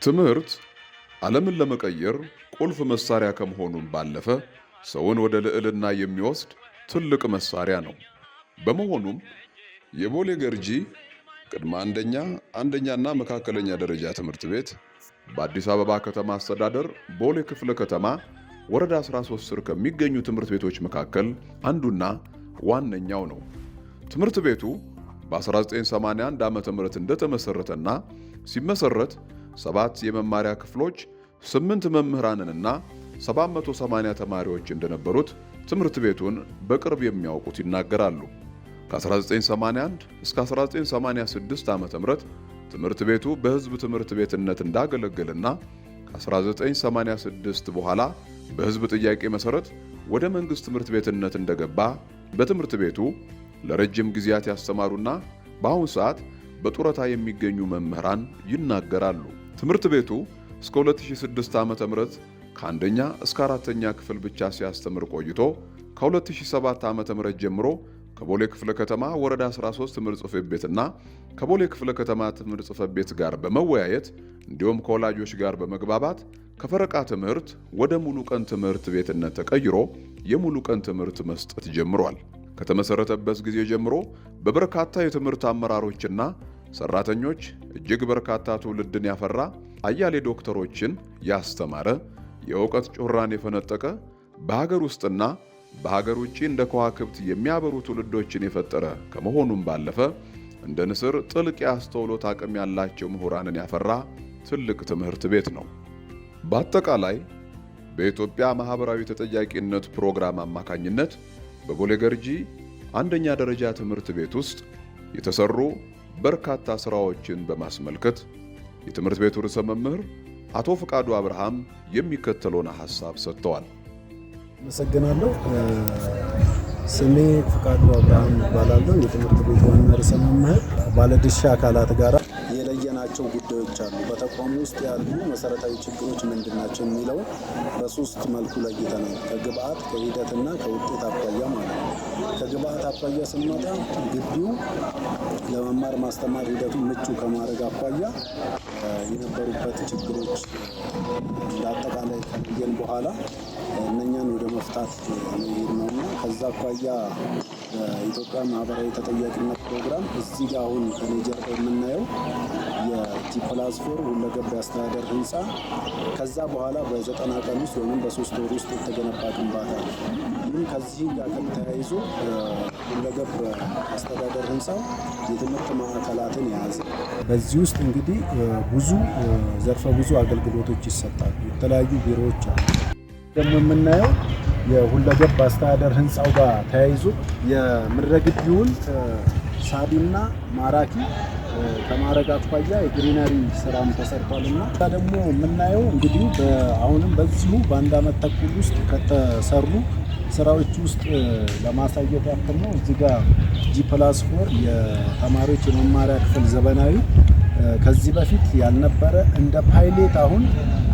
ትምህርት ዓለምን ለመቀየር ቁልፍ መሳሪያ ከመሆኑም ባለፈ ሰውን ወደ ልዕልና የሚወስድ ትልቅ መሳሪያ ነው። በመሆኑም የቦሌ ገርጂ ቅድመ አንደኛ፣ አንደኛና መካከለኛ ደረጃ ትምህርት ቤት በአዲስ አበባ ከተማ አስተዳደር ቦሌ ክፍለ ከተማ ወረዳ 13 ስር ከሚገኙ ትምህርት ቤቶች መካከል አንዱና ዋነኛው ነው። ትምህርት ቤቱ በ1981 ዓ.ም እንደተመሰረተና ሲመሰረት ሰባት የመማሪያ ክፍሎች፣ ስምንት መምህራንንና 780 ተማሪዎች እንደነበሩት ትምህርት ቤቱን በቅርብ የሚያውቁት ይናገራሉ። ከ1981 እስከ 1986 ዓ.ም ትምህርት ቤቱ በሕዝብ ትምህርት ቤትነት እንዳገለገለና ከ1986 በኋላ በሕዝብ ጥያቄ መሠረት ወደ መንግሥት ትምህርት ቤትነት እንደገባ በትምህርት ቤቱ ለረጅም ጊዜያት ያስተማሩና በአሁን ሰዓት በጡረታ የሚገኙ መምህራን ይናገራሉ። ትምህርት ቤቱ እስከ 2006 ዓ.ም ከአንደኛ እስከ አራተኛ ክፍል ብቻ ሲያስተምር ቆይቶ ከ2007 ዓ.ም ጀምሮ ከቦሌ ክፍለ ከተማ ወረዳ 13 ትምህርት ጽሕፈት ቤትና ከቦሌ ክፍለ ከተማ ትምህርት ጽሕፈት ቤት ጋር በመወያየት እንዲሁም ከወላጆች ጋር በመግባባት ከፈረቃ ትምህርት ወደ ሙሉ ቀን ትምህርት ቤትነት ተቀይሮ የሙሉ ቀን ትምህርት መስጠት ጀምሯል። ከተመሰረተበት ጊዜ ጀምሮ በበርካታ የትምህርት አመራሮችና ሰራተኞች እጅግ በርካታ ትውልድን ያፈራ፣ አያሌ ዶክተሮችን ያስተማረ፣ የእውቀት ጮራን የፈነጠቀ፣ በሀገር ውስጥና በሀገር ውጭ እንደ ከዋክብት የሚያበሩ ትውልዶችን የፈጠረ ከመሆኑም ባለፈ እንደ ንስር ጥልቅ የአስተውሎት አቅም ያላቸው ምሁራንን ያፈራ ትልቅ ትምህርት ቤት ነው። በአጠቃላይ በኢትዮጵያ ማኅበራዊ ተጠያቂነት ፕሮግራም አማካኝነት በቦሌ ገርጂ አንደኛ ደረጃ ትምህርት ቤት ውስጥ የተሰሩ በርካታ ሥራዎችን በማስመልከት የትምህርት ቤቱ ርዕሰ መምህር አቶ ፍቃዱ አብርሃም የሚከተለውን ሐሳብ ሰጥተዋል። አመሰግናለሁ። ስሜ ፍቃዱ አብርሃም እባላለሁ። የትምህርት ቤት ዋና ርዕሰ መምህር። ባለድርሻ አካላት ጋር የለየናቸው ጉዳዮች አሉ። በተቋሙ ውስጥ ያሉ መሰረታዊ ችግሮች ምንድን ናቸው የሚለውን በሶስት መልኩ ለይተናል። ከግብአት፣ ከሂደትና ከውጤት አኳያ ማለት ነው። ከግብአት አኳያ ስንመጣ ግቢው ለመማር ማስተማር ሂደቱ ምቹ ከማድረግ አኳያ የነበሩበት ችግሮች እንደ አጠቃላይ ከለየን በኋላ እነኛን ወደ መፍታት ነው የሄድነው እና ከዛ አኳያ በኢትዮጵያ ማህበራዊ ተጠያቂነት ፕሮግራም እዚህ ጋር አሁን ከኔ ጀርባ የምናየው የ G+4 ሁለገብ የአስተዳደር ህንፃ ከዛ በኋላ በ90 ቀን ውስጥ ወይም በ3 ወር ውስጥ የተገነባ ግንባታ ነው። ይህም ከዚህ ጋር ተያይዞ ሁለገብ አስተዳደር ህንፃው የትምህርት ማዕከላትን የያዘ፣ በዚህ ውስጥ እንግዲህ ብዙ ዘርፈ ብዙ አገልግሎቶች ይሰጣሉ። የተለያዩ ቢሮዎች አሉ። ደግሞ የምናየው የሁለገብ አስተዳደር ህንፃው ጋር ተያይዞ የምድረ ግቢውን ሳቢና ማራኪ ከማድረግ አኳያ የ greenery ስራም ተሰርቷል እና ደግሞ የምናየው እንግዲህ አሁንም በዚሁ በአንድ አመት ተኩል ውስጥ ከተሰሩ ስራዎች ውስጥ ለማሳየት ያክል ነው። እዚህ ጋር G+4 የተማሪዎች የመማሪያ ክፍል ዘመናዊ ከዚህ በፊት ያልነበረ እንደ ፓይሌት አሁን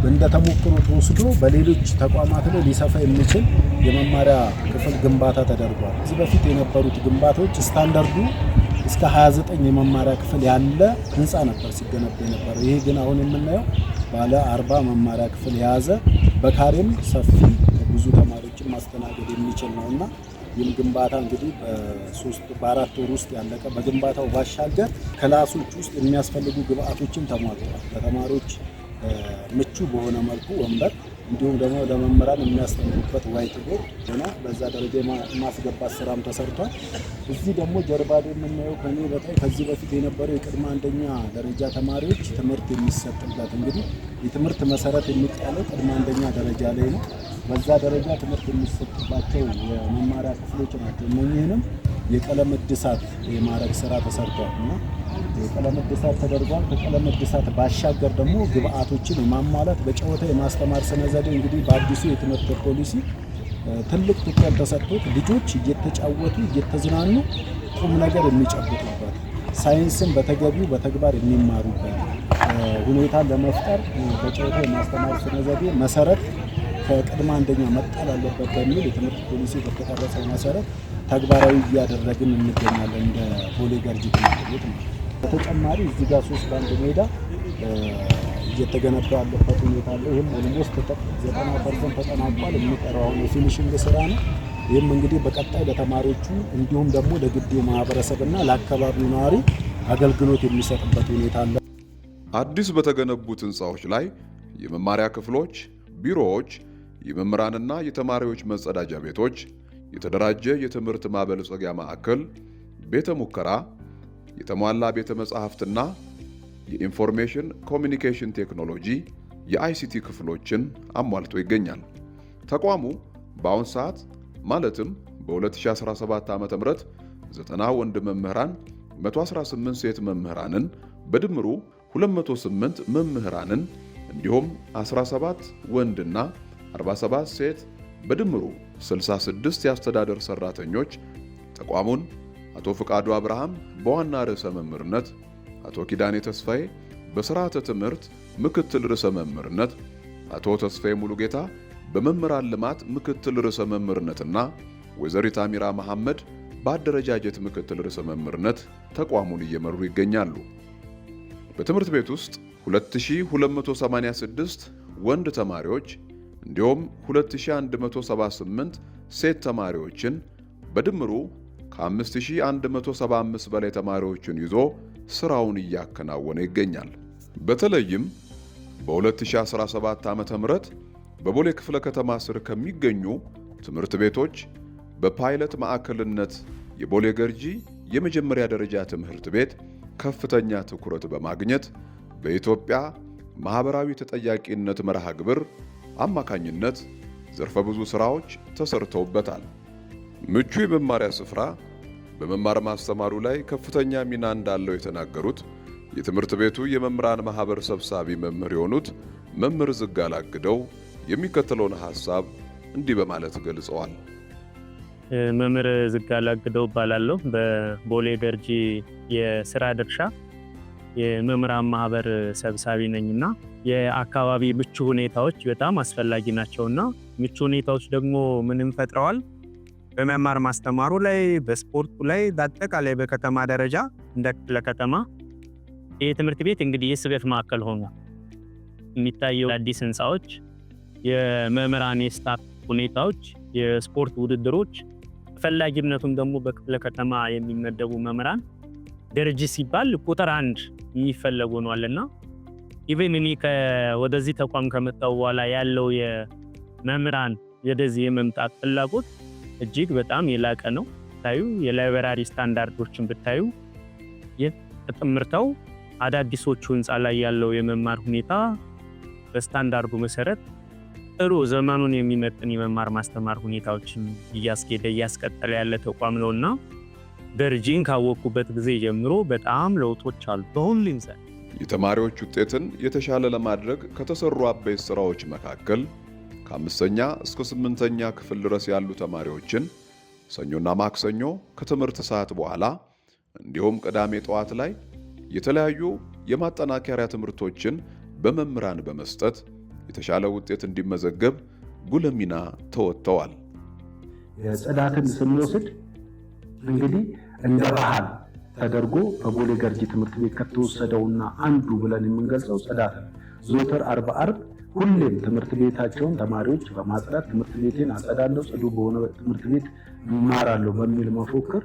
እንደ ተሞክሮ ተወስዶ በሌሎች ተቋማት ላይ ሊሰፋ የሚችል የመማሪያ ክፍል ግንባታ ተደርጓል። ከዚህ በፊት የነበሩት ግንባታዎች ስታንዳርዱ እስከ 29 የመማሪያ ክፍል ያለ ህንፃ ነበር ሲገነባ የነበረው። ይሄ ግን አሁን የምናየው ባለ 40 መማሪያ ክፍል የያዘ፣ በካሬም ሰፊ፣ ብዙ ተማሪዎችን ማስተናገድ የሚችል ነው እና ይህም ግንባታ እንግዲህ በ3 በ4 ወር ውስጥ ያለቀ፣ በግንባታው ባሻገር class ኦች ውስጥ የሚያስፈልጉ ግብአቶችን ተሟልተዋል። ለተማሪዎች ምቹ በሆነ መልኩ ወንበር እንዲሁም ደግሞ ለመምህራን የሚያስተምሩበት white board ሆነ በዛ ደረጃ የማስገባት ስራም ተሰርቷል። እዚህ ደግሞ ጀርባ ላይ የምናየው ከኔ በታይ ከዚህ በፊት የነበረው የቅድመ አንደኛ ደረጃ ተማሪዎች ትምህርት የሚሰጥበት፣ እንግዲህ የትምህርት መሰረት የሚጣለው ቅድመ አንደኛ ደረጃ ላይ ነው። በዛ ደረጃ ትምህርት የሚሰጥባቸው የመማሪያ ክፍሎች ናቸው። እነኚህንም የቀለም እድሳት የማድረግ ስራ ተሰርቷል እና የቀለም እድሳት ተደርጓል። ከቀለም እድሳት ባሻገር ደግሞ ግብአቶችን የማሟላት፣ በጨዋታ የማስተማር ስነ ዘዴ እንግዲህ በአዲሱ የትምህርት ፖሊሲ ትልቅ ትኩረት ተሰጥቶት ልጆች እየተጫወቱ እየተዝናኑ ቁም ነገር የሚጨብጡበት፣ ሳይንስን በተገቢው በተግባር የሚማሩበት ሁኔታ ለመፍጠር በጨዋታ የማስተማር ስነ ዘዴ መሰረት ከቅድመ አንደኛ መጣል አለበት በሚል የትምህርት ፖሊሲ በተቀረጸው መሰረት ተግባራዊ እያደረግን እንገኛለን እንደ ቦሌ ገርጂ ትምህርት ቤት ነው። በተጨማሪ እዚህ ጋር 3 በ1 ሜዳ እየተገነባ ያለበት ሁኔታ አለ። ይህም almost 90% ተጠናቋል። የሚቀረው አሁን የ finishing ስራ ነው። ይህም እንግዲህ በቀጣይ ለተማሪዎቹ እንዲሁም ደግሞ ለግቢው ማህበረሰብና ለአካባቢው ነዋሪ አገልግሎት የሚሰጥበት ሁኔታ አለ። አዲስ በተገነቡት ህንፃዎች ላይ የመማሪያ ክፍሎች፣ ቢሮዎች፣ የመምህራንና የተማሪዎች መጸዳጃ ቤቶች፣ የተደራጀ የትምህርት ማበልጸጊያ ማዕከል፣ ቤተ ሙከራ፣ የተሟላ ቤተ መጻሕፍትና የ information communication technology የ ICT ክፍሎችን አሟልቶ ይገኛል። ተቋሙ በአሁን ሰዓት ማለትም በ2017 ዓ.ም 90 ወንድ መምህራን፣ 118 ሴት መምህራንን በድምሩ 208 መምህራንን እንዲሁም 17 ወንድና 47 ሴት በድምሩ 66 የአስተዳደር ሰራተኞች ተቋሙን አቶ ፍቃዱ አብርሃም በዋና ርዕሰ መምህርነት፣ አቶ ኪዳኔ ተስፋዬ በስርዓተ ትምህርት ምክትል ርዕሰ መምህርነት፣ አቶ ተስፋዬ ሙሉጌታ በመምህራን ልማት ምክትል ርዕሰ መምህርነትና ወይዘሪት አሚራ መሐመድ በአደረጃጀት ምክትል ርዕሰ መምህርነት ተቋሙን እየመሩ ይገኛሉ። በትምህርት ቤት ውስጥ 2286 ወንድ ተማሪዎች እንዲሁም 2178 ሴት ተማሪዎችን በድምሩ ከ5175 በላይ ተማሪዎችን ይዞ ስራውን እያከናወነ ይገኛል። በተለይም በ2017 ዓ.ም በቦሌ ክፍለ ከተማ ስር ከሚገኙ ትምህርት ቤቶች በፓይለት ማዕከልነት የቦሌ ገርጂ የመጀመሪያ ደረጃ ትምህርት ቤት ከፍተኛ ትኩረት በማግኘት በኢትዮጵያ ማህበራዊ ተጠያቂነት መርሃ ግብር አማካኝነት ዘርፈ ብዙ ስራዎች ተሰርተውበታል። ምቹ የመማሪያ ስፍራ በመማር ማስተማሩ ላይ ከፍተኛ ሚና እንዳለው የተናገሩት የትምህርት ቤቱ የመምህራን ማህበር ሰብሳቢ መምህር የሆኑት መምህር ዝጋል አግደው የሚከተለውን ሐሳብ እንዲህ በማለት ገልጸዋል። መምህር ዝጋል አግደው እባላለሁ። በቦሌ ገርጂ የስራ ድርሻ የመምህራን ማህበር ሰብሳቢ ነኝና የአካባቢ ምቹ ሁኔታዎች በጣም አስፈላጊ ናቸውና ምቹ ሁኔታዎች ደግሞ ምንም ፈጥረዋል በመማር ማስተማሩ ላይ፣ በስፖርቱ ላይ፣ በአጠቃላይ በከተማ ደረጃ እንደ ክፍለ ከተማ ይህ ትምህርት ቤት እንግዲህ የስበት ማዕከል ሆኗል። የሚታየው አዲስ ህንፃዎች፣ የመምህራን የ staff ሁኔታዎች፣ የስፖርት ውድድሮች፣ ተፈላጊነቱም ደግሞ በክፍለ ከተማ የሚመደቡ መምህራን ገርጂ ሲባል ቁጥር አንድ የሚፈለጉ ሆኗልና even እኔ ወደዚህ ተቋም ከመጣሁ በኋላ ያለው የመምህራን ወደዚህ የመምጣት ፍላጎት እጅግ በጣም የላቀ ነው። ብታዩ የ library standard ኦችን ብታዩ የተጥምርተው አዳዲሶቹ ህንፃ ላይ ያለው የመማር ሁኔታ በስታንዳርዱ መሰረት ጥሩ ዘመኑን የሚመጥን የመማር ማስተማር ሁኔታዎችን እያስኬደ እያስቀጠለ ያለ ተቋም ነውና ገርጂን ካወቅኩበት ጊዜ ጀምሮ በጣም ለውጦች አሉ በሁሉም ዘንድ። የተማሪዎች ውጤትን የተሻለ ለማድረግ ከተሰሩ አበይት ስራዎች መካከል ከአምስተኛ እስከ ስምንተኛ ክፍል ድረስ ያሉ ተማሪዎችን ሰኞና ማክሰኞ ከትምህርት ሰዓት በኋላ እንዲሁም ቅዳሜ ጠዋት ላይ የተለያዩ የማጠናከሪያ ትምህርቶችን በመምህራን በመስጠት የተሻለ ውጤት እንዲመዘገብ ጉልህ ሚና ተወጥተዋል። ጽዳትን ስንወስድ እንግዲህ እንደ ባህል ተደርጎ በቦሌ ገርጂ ትምህርት ቤት ከተወሰደውና አንዱ ብለን የምንገልጸው ጽዳት ነው። ዘወትር አርብ አርብ ሁሌም ትምህርት ቤታቸውን ተማሪዎች በማጽዳት ትምህርት ቤቴን አጸዳለሁ፣ ጽዱ በሆነ ትምህርት ቤት እማራለሁ በሚል መፎክር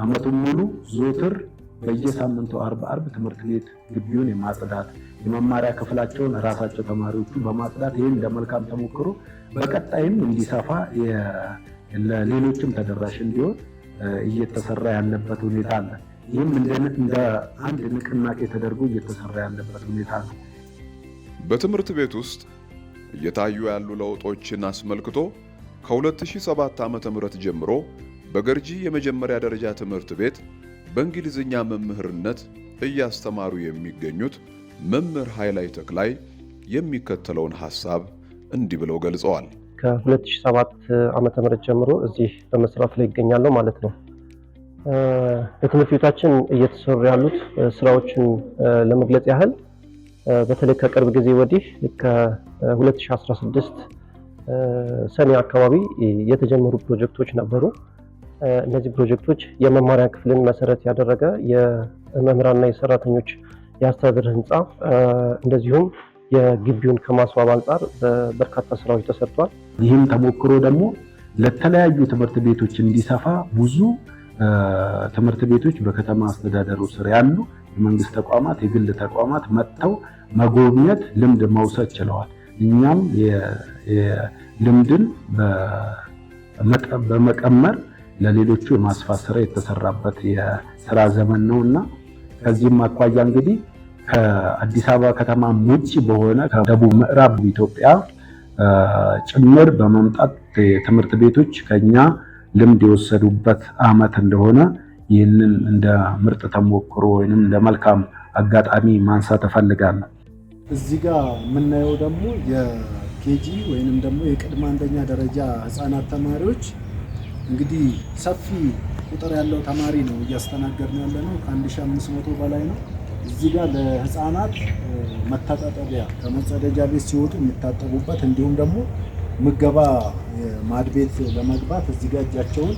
ዓመቱን ሙሉ ዘወትር በየሳምንቱ አርብ አርብ ትምህርት ቤት ግቢውን የማጽዳት የመማሪያ ክፍላቸውን ራሳቸው ተማሪዎቹ በማጽዳት ይህን እንደ መልካም ተሞክሮ በቀጣይም እንዲሰፋ ለሌሎችም ተደራሽ እንዲሆን እየተሰራ ያለበት ሁኔታ አለ። ይህም እንደ አንድ ንቅናቄ ተደርጎ እየተሰራ ያለበት ሁኔታ ነው። በትምህርት ቤት ውስጥ እየታዩ ያሉ ለውጦችን አስመልክቶ ከ2007 ዓ.ም ጀምሮ በገርጂ የመጀመሪያ ደረጃ ትምህርት ቤት በእንግሊዝኛ መምህርነት እያስተማሩ የሚገኙት መምህር ኃይላይ ተክላይ የሚከተለውን ሐሳብ እንዲህ ብለው ገልጸዋል። ከ2007 ዓመተ ምህረት ጀምሮ እዚህ በመስራት ላይ ይገኛለሁ ማለት ነው። በትምህርት ቤታችን እየተሰሩ ያሉት ስራዎችን ለመግለጽ ያህል በተለይ ከቅርብ ጊዜ ወዲህ ከ2016 ሰኔ አካባቢ የተጀመሩ ፕሮጀክቶች ነበሩ። እነዚህ ፕሮጀክቶች የመማሪያ ክፍልን መሰረት ያደረገ የመምህራንና የሰራተኞች የአስተዳደር ህንፃ እንደዚሁም የግቢውን ከማስዋብ አንጻር በርካታ ስራዎች ተሰርቷል። ይህም ተሞክሮ ደግሞ ለተለያዩ ትምህርት ቤቶች እንዲሰፋ ብዙ ትምህርት ቤቶች በከተማ አስተዳደሩ ስር ያሉ የመንግስት ተቋማት፣ የግል ተቋማት መጥተው መጎብኘት፣ ልምድ መውሰድ ችለዋል። እኛም ልምድን በመቀመር ለሌሎቹ የማስፋት ስራ የተሰራበት የስራ ዘመን ነውና ከዚህም አኳያ እንግዲህ ከአዲስ አበባ ከተማ ውጭ በሆነ ከደቡብ ምዕራብ ኢትዮጵያ ጭምር በመምጣት ትምህርት ቤቶች ከኛ ልምድ የወሰዱበት ዓመት እንደሆነ ይህንን እንደ ምርጥ ተሞክሮ ወይንም እንደ መልካም አጋጣሚ ማንሳት እፈልጋለሁ። እዚህ ጋር የምናየው ደግሞ የ KG ወይንም ደግሞ የቅድመ አንደኛ ደረጃ ህፃናት ተማሪዎች እንግዲህ ሰፊ ቁጥር ያለው ተማሪ ነው እያስተናገድን ያለ ነው። ከ1500 በላይ ነው። እዚህ ጋር ለህፃናት መታጣጠቢያ ከመጸደጃ ቤት ሲወጡ የሚታጠቡበት እንዲሁም ደግሞ ምገባ ማድቤት ለመግባት እዚህ ጋር እጃቸውን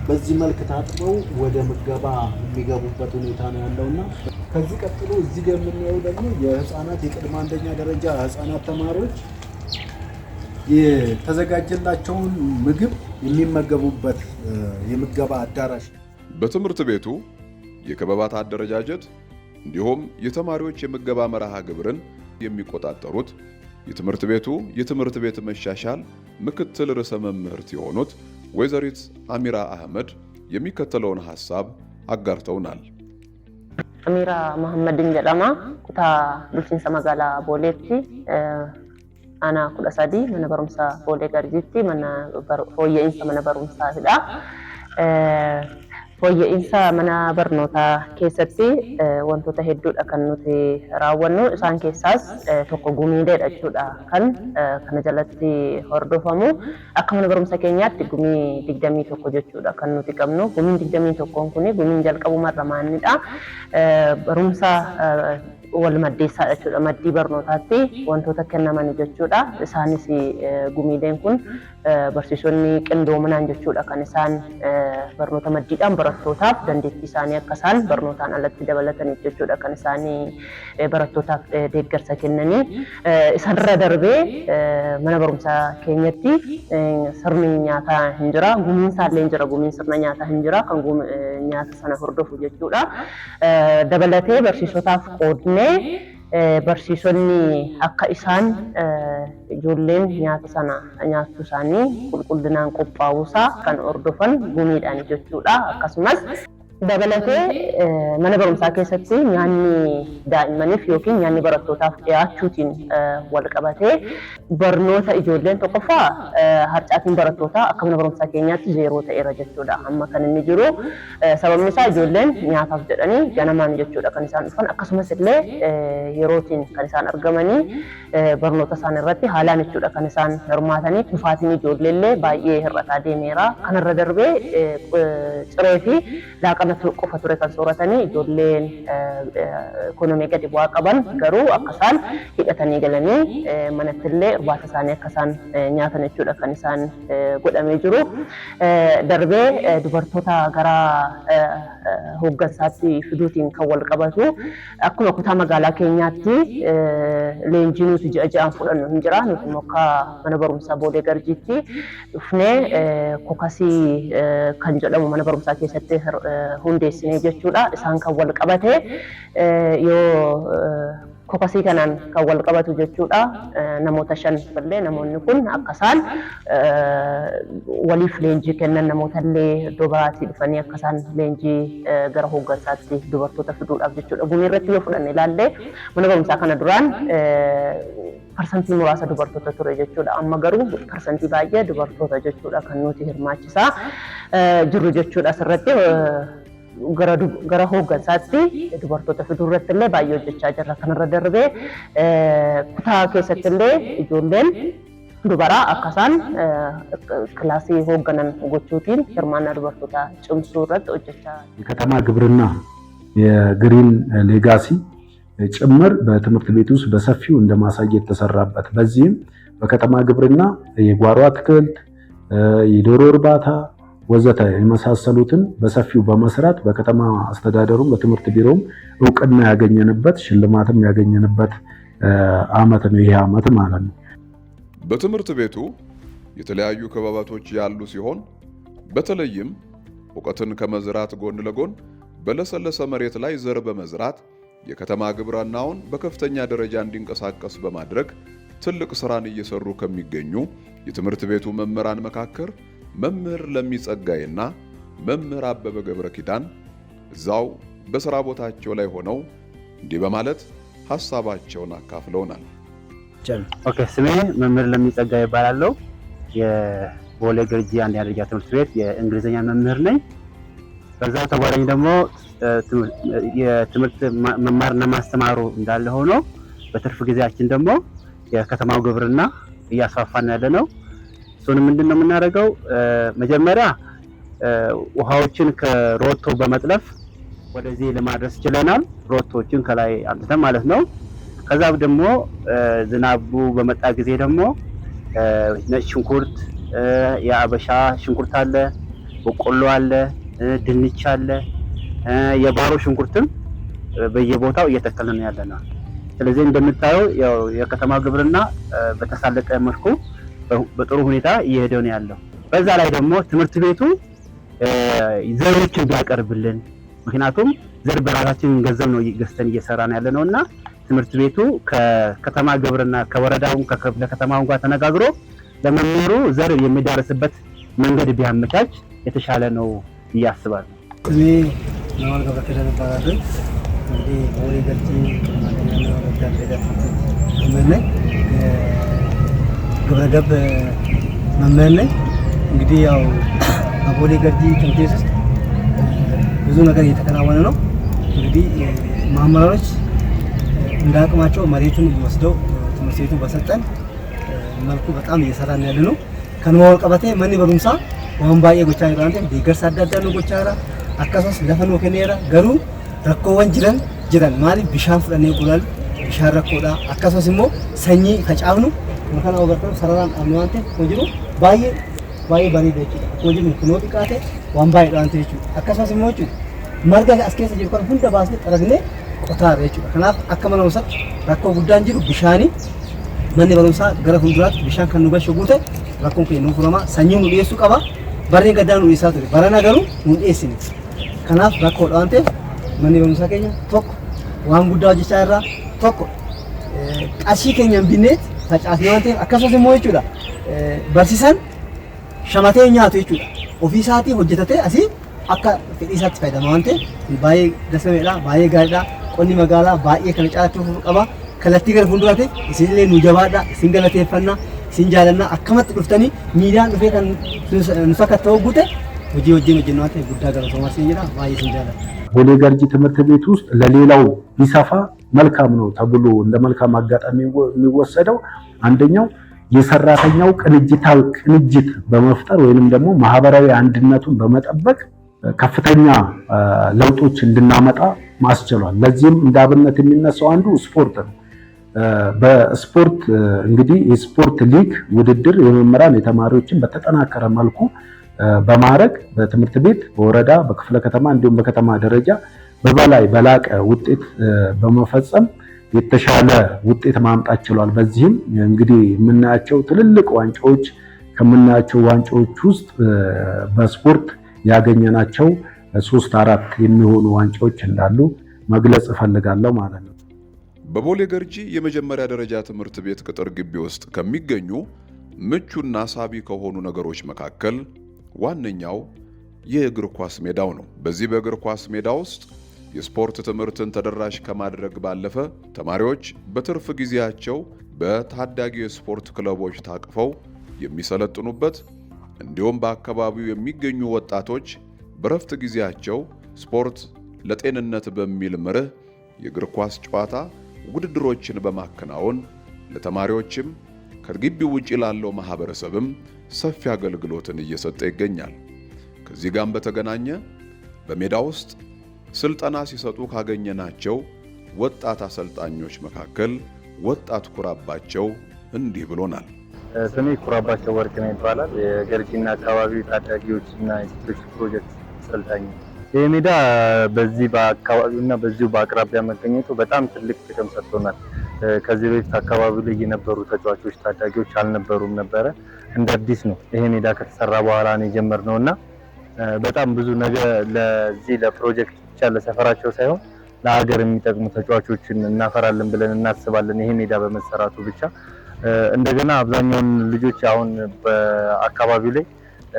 በዚህ መልክ ታጥበው ወደ ምገባ የሚገቡበት ሁኔታ ነው ያለውና ከዚህ ቀጥሎ እዚህ ጋር የምናየው ደግሞ የህፃናት የቅድመ አንደኛ ደረጃ ህፃናት ተማሪዎች የተዘጋጀላቸውን ምግብ የሚመገቡበት የምገባ አዳራሽ። በትምህርት ቤቱ የክበባት አደረጃጀት እንዲሁም የተማሪዎች የምገባ መርሃ ግብርን የሚቆጣጠሩት የትምህርት ቤቱ የትምህርት ቤት መሻሻል ምክትል ርዕሰ መምህርት የሆኑት ወይዘሪት አሚራ አህመድ የሚከተለውን ሐሳብ አጋርተውናል። አሚራ መሐመድን jedhama. Kutaa bulchiinsa magaalaa Booleetti aanaa 13 mana barumsaa Boolee Garjiitti mana fooyya'insa mana barumsaatidha. Fooyya'insa mana barnootaa keessatti wantoota hedduudha kan nuti raawwannu. Isaan keessaas tokko gumiileedha jechuudha kan kana jalatti hordofamu. Akka mana barumsa keenyaatti gumii 21 jechuudha kan nuti qabnu. Gumiin 21 kun gumiin jalqabumarra maannidha. Barumsa wal maddeessaa jechuudha. Maddii barnootaatti wantoota kennaman jechuudha. Isaanis gumiileen kun barsiisonni qindoominaan jechuudha kan isaan barnoota maddiidhaan barattootaaf dandeettii isaanii akka isaan barnootaan alatti dabalataniif jechuudha kan isaanii barattootaaf deeggarsa kennanii. Isarra darbee mana barumsaa keenyatti sirni nyaataa hin jira. Gumiin isaallee hin jira. Gumiin sirna nyaataa hin jira kan nyaata sana hordofu jechuudha. Dabalatee barsiisotaaf qoodnee barsiisonni akka isaan ijoolleen nyaata sana nyaachuu isaanii qulqullinaan qophaa'uusaa kan hordofan gumiidhaan jechuudha. Akkasumas dabalatee mana barumsaa keessatti nyaanni daa'immaniif yookiin nyaanni barattootaaf dhiyaachuutiin wal qabatee barnoota ijoolleen tokkoffaa harcaatiin barattootaa akka mana barumsaa keenyaatti 0 ta'eera jechuudha. Amma kan inni jiru sababni isaa ijoolleen nyaataaf jedhanii ganamaan jechuudha kan isaan dhufan, akkasumas illee yerootiin kan isaan argamanii barnoota isaan irratti haalaan jechuudha kan isaan hirmaatanii kufaatiin ijoollee illee baay'ee hir'ataa deemeera. Kanarra darbee ciree fi laaqana qofa ture kan sooratanii ijoolleen ikoonoomii gadi bu'aa qaban garuu akka isaan hidhatanii galanii manatti illee irbaata isaanii akka isaan nyaatan jechuudha kan isaan godhamee jiru. Darbee dubartoota gara hooggansaatti fiduutiin kan wal qabatu akkuma kutaa magaalaa keenyaatti leenjii nuti ji'a ji'aan fudhannu hin jira. Nuti immoo akka mana barumsaa Boolee Garjiitti dhufnee kokasii kan jedhamu mana barumsaa keessatti hundeessinee jechuudha. Isaan kan wal qabate yoo kokasii kanaan kan wal qabatu jechuudha. Namoota 5 illee namoonni kun akka isaan waliif leenjii kennan namoota illee iddoo biraatii dhufanii akka isaan leenjii gara hooggansaatti dubartoota fiduudhaaf jechuudha. Gumii irratti yoo fudhanne ilaallee mana barumsaa kana duraan parsantii muraasa dubartoota ture jechuudha. Amma garuu parsantii baay'ee dubartoota jechuudha kan nuti hirmaachisaa jirru jechuudha asirratti. Gara hooggansaatti dubartoota fiduu irratti illee baay'ee hojjechaa jirra. Kanarra darbee kutaa keessatti illee ijoolleen dubaraa akka isaan kilaasii hoogganan gochuutiin hirmaannaa dubartootaa cimsuu irratti hojjechaa የከተማ ግብርና የ green legacy ጭምር በትምህርት ቤት ውስጥ በሰፊው እንደ ማሳያ የተሰራበት፣ በዚህም በከተማ ግብርና የጓሮ አትክልት፣ የዶሮ እርባታ ወዘተ የመሳሰሉትን በሰፊው በመስራት በከተማ አስተዳደሩም በትምህርት ቢሮም እውቅና ያገኘንበት፣ ሽልማትም ያገኘንበት አመት ነው ይሄ አመት ማለት ነው። በትምህርት ቤቱ የተለያዩ ክበባቶች ያሉ ሲሆን በተለይም እውቀትን ከመዝራት ጎን ለጎን በለሰለሰ መሬት ላይ ዘር በመዝራት የከተማ ግብርናውን በከፍተኛ ደረጃ እንዲንቀሳቀስ በማድረግ ትልቅ ስራን እየሰሩ ከሚገኙ የትምህርት ቤቱ መምህራን መካከል መምህር ለሚ ጸጋይና መምህር አበበ ገብረ ኪዳን እዛው በስራ ቦታቸው ላይ ሆነው እንዲህ በማለት ሐሳባቸውን አካፍለውናል። Okay፣ ስሜ መምህር ለሚ ጸጋይ እባላለሁ። የቦሌ ገርጂ አንደኛ ደረጃ ትምህርት ቤት የእንግሊዝኛ መምህር ነኝ። በዛው ተጓዳኝ ደግሞ የትምህርት መማርና ማስተማሩ እንዳለ ሆኖ በትርፍ ጊዜያችን ደግሞ የከተማው ግብርና እያስፋፋን ያለ ነው። እሱን ምንድን ነው የምናደርገው? መጀመሪያ ውሃዎችን ከሮቶ በመጥለፍ ወደዚህ ለማድረስ ችለናል። ሮቶዎችን ከላይ አምጥተን ማለት ነው። ከዛ ደግሞ ዝናቡ በመጣ ጊዜ ደግሞ ነጭ ሽንኩርት፣ የአበሻ ሽንኩርት አለ፣ በቆሎ አለ፣ ድንች አለ፣ የባሮ ሽንኩርትም በየቦታው እየተከልን ያለ ነው። ስለዚህ እንደምታየው ያው የከተማ ግብርና በተሳለጠ መልኩ በጥሩ ሁኔታ እየሄደ ነው ያለው። በዛ ላይ ደግሞ ትምህርት ቤቱ ዘሮችን ቢያቀርብልን፣ ምክንያቱም ዘር በራሳችን ገንዘብ ነው ገዝተን እየሰራን ያለ ነው እና ትምህርት ቤቱ ከከተማ ግብርና ከወረዳው ከክፍለ ከተማው ጋር ተነጋግሮ ለመምህሩ ዘር የሚዳረስበት መንገድ ቢያመቻች የተሻለ ነው ብዬ አስባለሁ። ስሜ ነዋል ገብረኪዳን እባላለሁ። እንግዲህ ቦሌ ገርጂ አንደኛና ሁለተኛ ደረጃ ትምህርት ቤት መምህር ነኝ። ግብረ ገብ መምህር ነኝ። እንግዲህ ያው በቦሌ ገርጂ ትምህርት ቤት ውስጥ ብዙ ነገር እየተከናወነ ነው። እንግዲህ መምህራኖች እንደ አቅማቸው መሬቱን ወስደው ትምህርት ቤቱ በሰጠን መልኩ በጣም እየሰራን ያለ ነው። Kanuma wal qabatee manni barumsaa waan baay'ee gochaa jira waan ta'eef deeggarsa adda addaa nu gochaa jira. Akkasumas lafa nuu kenneera, garuu rakkoowwan jiran jiran maaliif bishaan fudhannee gulal bishaan rakkoodha. Akkasumas immoo sanyii facaafnu kana agartan sararaan dhaabne waan ta'eef akkuma jiru baay'ee baay'ee bareeda jechuudha. Akkuma jiru kunoo xiqqaate waan baay'eedha waan ta'eef jechuudha. Akkasumas immoo jechuudha marga as keessa jiru kana hunda baasnee xaragnee qotaarra jechuudha. Kanaaf akka mana barumsaatti rakkoo guddaan jiru bishaanii. Manni barumsaa gara fuulduraatti bishaan kan nu galchu guute rakkoon keenya nu furama. Sanyii nu dhiyeessuu qaba. Barreen gaddaa nu dhiyeessaa ture. Barana garuu nu dhiyeessine. Kanaaf rakkoodha waan ta'eef manni barumsaa keenya tokko waan guddaa hojjechaa irraa tokko qarshii keenya hin binneet facaasne waan ta'eef akkasumas immoo jechuudha barsiisaan shamatee nyaatu jechuudha. Ofii isaatii hojjetatee asii akka fedhii isaatti fayyadama waan ta'eef baay'ee gasameedha, baay'ee gaariidha. Qonni magaalaa baay'ee kana caalaatti fufuu qaba. Kallattii gara fuulduraatti isinillee nu jabaadha, isin galateeffanna, isin jaalanna. Akkamatti dhuftanii miidiyaan dhufee kan nu sakatta'u guute hojii wajjin hojjennu waan ta'eef guddaa galatoomaa isin jedha, baay'ee isin jaaladha. ቦሌ ገርጂ ትምህርት ቤት ውስጥ ለሌላው ቢሰፋ መልካም ነው ተብሎ እንደ መልካም አጋጣሚ የሚወሰደው አንደኛው የሰራተኛው ቅንጅት በመፍጠር ወይንም ደግሞ ማህበራዊ አንድነቱን በመጠበቅ ከፍተኛ ለውጦች እንድናመጣ ማስችሏል። ለዚህም እንደ አብነት የሚነሳው አንዱ ስፖርት ነው። በስፖርት እንግዲህ የስፖርት ሊግ ውድድር የመምህራን የተማሪዎችን በተጠናከረ መልኩ በማድረግ በትምህርት ቤት፣ በወረዳ፣ በክፍለ ከተማ እንዲሁም በከተማ ደረጃ በበላይ በላቀ ውጤት በመፈጸም የተሻለ ውጤት ማምጣት ችሏል። በዚህም እንግዲህ የምናያቸው ትልልቅ ዋንጫዎች ከምናያቸው ዋንጫዎች ውስጥ በስፖርት ያገኘናቸው 3 4 የሚሆኑ ዋንጫዎች እንዳሉ መግለጽ እፈልጋለሁ ማለት ነው። በቦሌ ገርጂ የመጀመሪያ ደረጃ ትምህርት ቤት ቅጥር ግቢ ውስጥ ከሚገኙ ምቹና ሳቢ ከሆኑ ነገሮች መካከል ዋነኛው የእግር ኳስ ሜዳው ነው። በዚህ በእግር ኳስ ሜዳ ውስጥ የስፖርት ትምህርትን ተደራሽ ከማድረግ ባለፈ ተማሪዎች በትርፍ ጊዜያቸው በታዳጊ የስፖርት ክለቦች ታቅፈው የሚሰለጥኑበት እንዲሁም በአካባቢው የሚገኙ ወጣቶች በረፍት ጊዜያቸው ስፖርት ለጤንነት በሚል መርህ የእግር ኳስ ጨዋታ ውድድሮችን በማከናወን ለተማሪዎችም ከግቢው ውጪ ላለው ማህበረሰብም ሰፊ አገልግሎትን እየሰጠ ይገኛል። ከዚህ ጋር በተገናኘ በሜዳ ውስጥ ስልጠና ሲሰጡ ካገኘናቸው ወጣት አሰልጣኞች መካከል ወጣት ኩራባቸው እንዲህ ብሎናል። ስሜ ኩራባቸው ወርቅነህ ይባላል። የገርጂና አካባቢው ታዳጊዎችና የሴቶች ፕሮጀክት አሰልጣኝ። ይህ ሜዳ በዚህ በአካባቢውና በዚሁ በአቅራቢያ መገኘቱ በጣም ትልቅ ጥቅም ሰጥቶናል። ከዚህ በፊት አካባቢው ላይ የነበሩ ተጫዋቾች ታዳጊዎች አልነበሩም ነበረ። እንደ አዲስ ነው ይሄ ሜዳ ከተሰራ በኋላ ነው የጀመርነው እና በጣም ብዙ ነገር ለዚህ ለፕሮጀክት ብቻ ለሰፈራቸው ሳይሆን ለሀገር የሚጠቅሙ ተጫዋቾችን እናፈራለን ብለን እናስባለን። ይሄ ሜዳ በመሰራቱ ብቻ እንደገና አብዛኛውን ልጆች አሁን በአካባቢው ላይ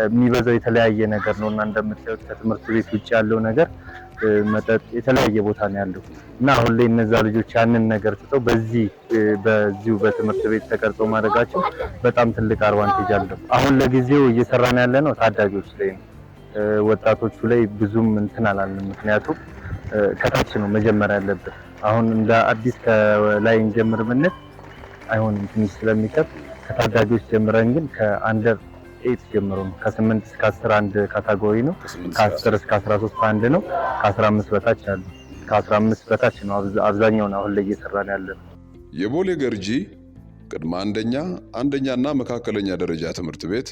የሚበዛው የተለያየ ነገር ነው እና እንደምታዩት ከትምህርት ቤት ውጭ ያለው ነገር መጠጥ የተለያየ ቦታ ነው ያለው እና አሁን ላይ እነዛ ልጆች ያንን ነገር ትተው በዚሁ በትምህርት ቤት ተቀርጾ ማድረጋቸው በጣም ትልቅ advantage አለው። አሁን ለጊዜው እየሰራን ያለ ነው ታዳጊዎች ላይ ነው። ወጣቶቹ ላይ ብዙም እንትን አላልንም። ምክንያቱም ከታች ነው መጀመር ያለብን። አሁን እንደ አዲስ ከላይ እንጀምር ብንል አይሆንም፣ ትንሽ ስለሚከብድ ከታዳጊዎች ጀምረን ግን ከ under 8 ጀምሮ ነው። ከ8 እስከ 10 አንድ category ነው። ከ10 እስከ 13 አንድ ነው። ከ15 በታች አሉ። ከ15 በታች ነው አብዛኛውን አሁን ላይ እየሰራን ያለ ነው። የቦሌ ገርጂ ቅድመ አንደኛ፣ አንደኛና መካከለኛ ደረጃ ትምህርት ቤት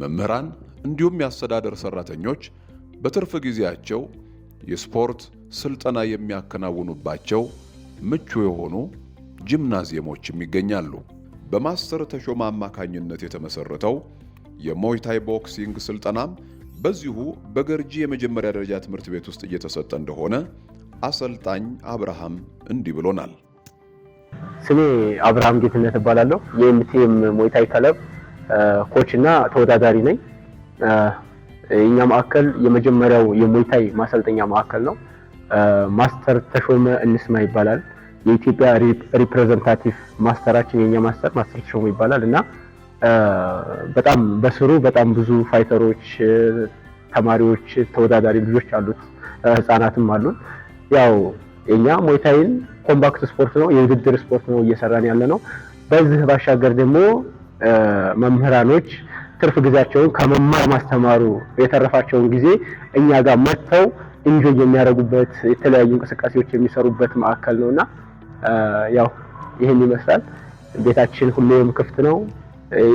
መምህራን እንዲሁም የአስተዳደር ሰራተኞች በትርፍ ጊዜያቸው የስፖርት ስልጠና የሚያከናውኑባቸው ምቹ የሆኑ ጂምናዚየሞችም ይገኛሉ። በማስተር ተሾመ አማካኝነት የተመሰረተው የ Muay Thai boxing ስልጠናም በዚሁ በገርጂ የመጀመሪያ ደረጃ ትምህርት ቤት ውስጥ እየተሰጠ እንደሆነ አሰልጣኝ አብርሃም እንዲህ ብሎናል። ስሜ አብርሃም ጌትነት እባላለሁ። የ MTM Muay Thai club coach እና ተወዳዳሪ ነኝ። የኛ ማዕከል የመጀመሪያው የ Muay Thai ማሰልጠኛ ማዕከል ነው። Master ተሾመ እንስማ ይባላል። የኢትዮጵያ representative master ኣችን የኛ master Master ተሾመ ይባላል እና በጣም በስሩ በጣም ብዙ fighter ኦች፣ ተማሪዎች፣ ተወዳዳሪ ልጆች አሉት፣ ህፃናትም አሉን። ያው የኛ Muay Thai ን combat sport ነው፣ የውድድር ስፖርት ነው እየሰራን ያለ ነው። በዚህ ባሻገር ደግሞ መምህራኖች ትርፍ ጊዜያቸውን ከመማር ማስተማሩ የተረፋቸውን ጊዜ እኛ ጋር መጥተው enjoy የሚያደርጉበት፣ የተለያዩ እንቅስቃሴዎች የሚሰሩበት ማዕከል ነውና ያው ይህን ይመስላል። ቤታችን ሁሌም ክፍት ነው።